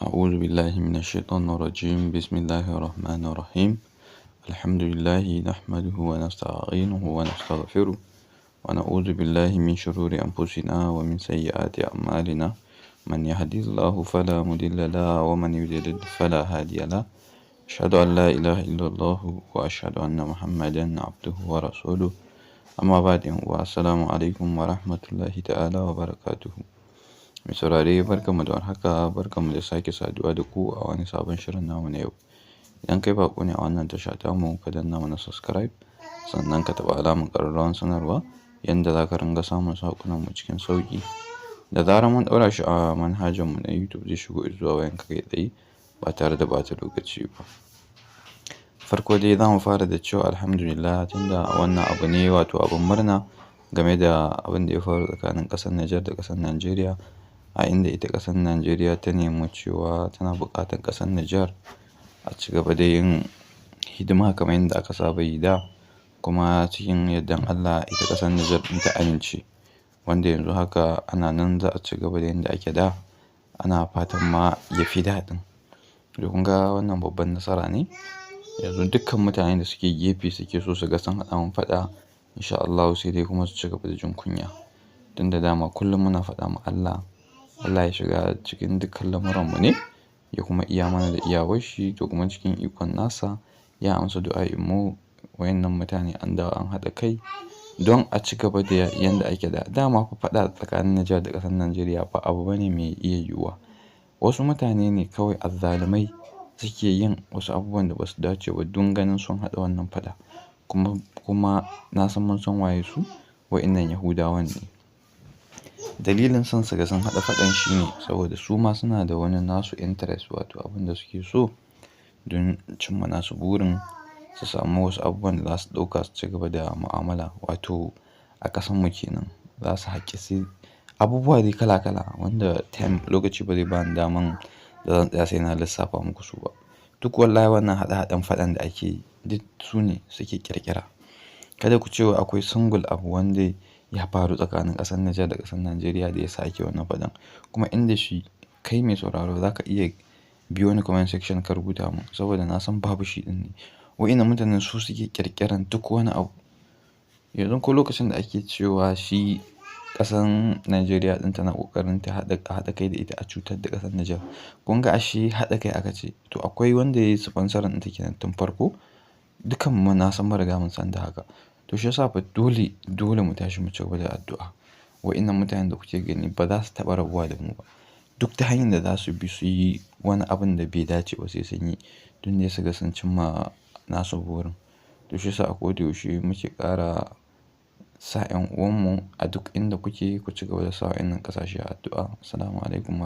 أعوذ بالله من الشيطان الرجيم. بسم الله الرحمن الرحيم. الحمد لله نحمده ونستعينه ونستغفره ونعوذ بالله من شرور أنفسنا ومن سيئات أعمالنا. من يهدي الله فلا مضل له ومن يضلل فلا هادي له. أشهد أن لا إله إلا الله وأشهد أن محمدا عبده ورسوله. أما بعد، والسلام عليكم ورحمة الله تعالى وبركاته. Mai saurare, barkanmu da warhaka, barkanmu da sake saduwa da ku a wani sabon shirin namu na yau. Idan kai baƙo ne a wannan tasha tamu, ka danna mana subscribe, sannan ka taɓa alamar ƙararrawar sanarwa yanda za ka ringa samun saƙonanmu cikin sauƙi. Da zarar mun ɗaura shi a manhajarmu na YouTube, zai shigo zuwa wayanka kai tsaye ba tare da ɓata lokaci ba. Farko dai za mu fara da cewa alhamdulillah, tunda wannan abu ne, wato abin murna game da abin da ya faru tsakanin ƙasar Nijar da ƙasar Najeriya, a inda ita ƙasar Najeriya ta nemi cewa tana buƙatar ƙasar Nijar a ci gaba da yin hidima kamar yadda aka saba yi da, kuma cikin yardan Allah ita ƙasar Nijar ɗin ta amince, wanda yanzu haka ana nan za a ci gaba da yadda ake da, ana fatan ma ya fi da ɗin. To, kun ga wannan babban nasara ne. Yanzu dukkan mutanen da suke gefe suke so su ga sun haɗa mu faɗa, insha Allahu sai dai kuma su ci gaba da jin kunya. Tun da dama kullum muna faɗa ma Allah, Allah ya shiga cikin dukkan lamuranmu ne ya kuma iya mana da iyawar shi. To, kuma cikin ikon nasa ya amsa du'a'in mu, wayannan mutane an dawo an haɗa kai don a ci gaba da yanda ake da. Dama fa faɗa tsakanin Nijar da ƙasar Najeriya ba abu bane mai iya yiwuwa. Wasu mutane ne kawai azzalumai suke yin wasu abubuwan da ba su dace ba don ganin sun haɗa wannan faɗa. Kuma na san mun san waye su, wa'innan Yahudawan ne. Dalilin son su ga sun haɗa faɗan shi ne saboda su ma suna da wani nasu interest, wato abin da suke so don cimma nasu burin, su samu wasu abubuwan da za su ɗauka su ci gaba da mu'amala, wato a ƙasanmu kenan. Za su haƙƙi sai abubuwa dai kala kala wanda time, lokaci ba zai bani daman da zan tsaya sai na lissafa muku su ba. Duk wallahi wannan haɗe haɗen faɗan da ake yi, duk su ne suke ƙirƙira. Kada ku ce wai akwai single abu wanda ya faru tsakanin ƙasar Nijar da ƙasar Najeriya da ya sa ake wannan faɗan. Kuma inda shi kai mai sauraro za ka iya biyo ni comment section ka rubuta mun, saboda na san babu shi ɗin ne. Wa'innan mutanen su suke ƙirƙiran duk wani abu. Yanzu ko lokacin da ake cewa shi ƙasan Najeriya ɗin tana ƙoƙarin ta haɗa kai da ita a cutar da ƙasar Nijar. Kun ga ashe haɗa kai aka ce. To, akwai wanda ya yi sponsoring ɗinta kenan tun farko. Dukan mu na san mun riga mun san da haka. To, shi yasa fa dole dole mu tashi mu ci gaba da addu'a. Wa'innan mutanen da kuke gani ba za su taɓa rabuwa da mu ba. Duk ta hanyar da za su bi su yi wani abun da bai dace ba sai sun yi don dai su ga sun cimma nasu burin. To, shi yasa a ko da yaushe muke ƙara sa 'yan uwan mu a duk inda kuke, ku ci gaba da sa wa'innan ƙasashe a addu'a. Assalamu alaikum.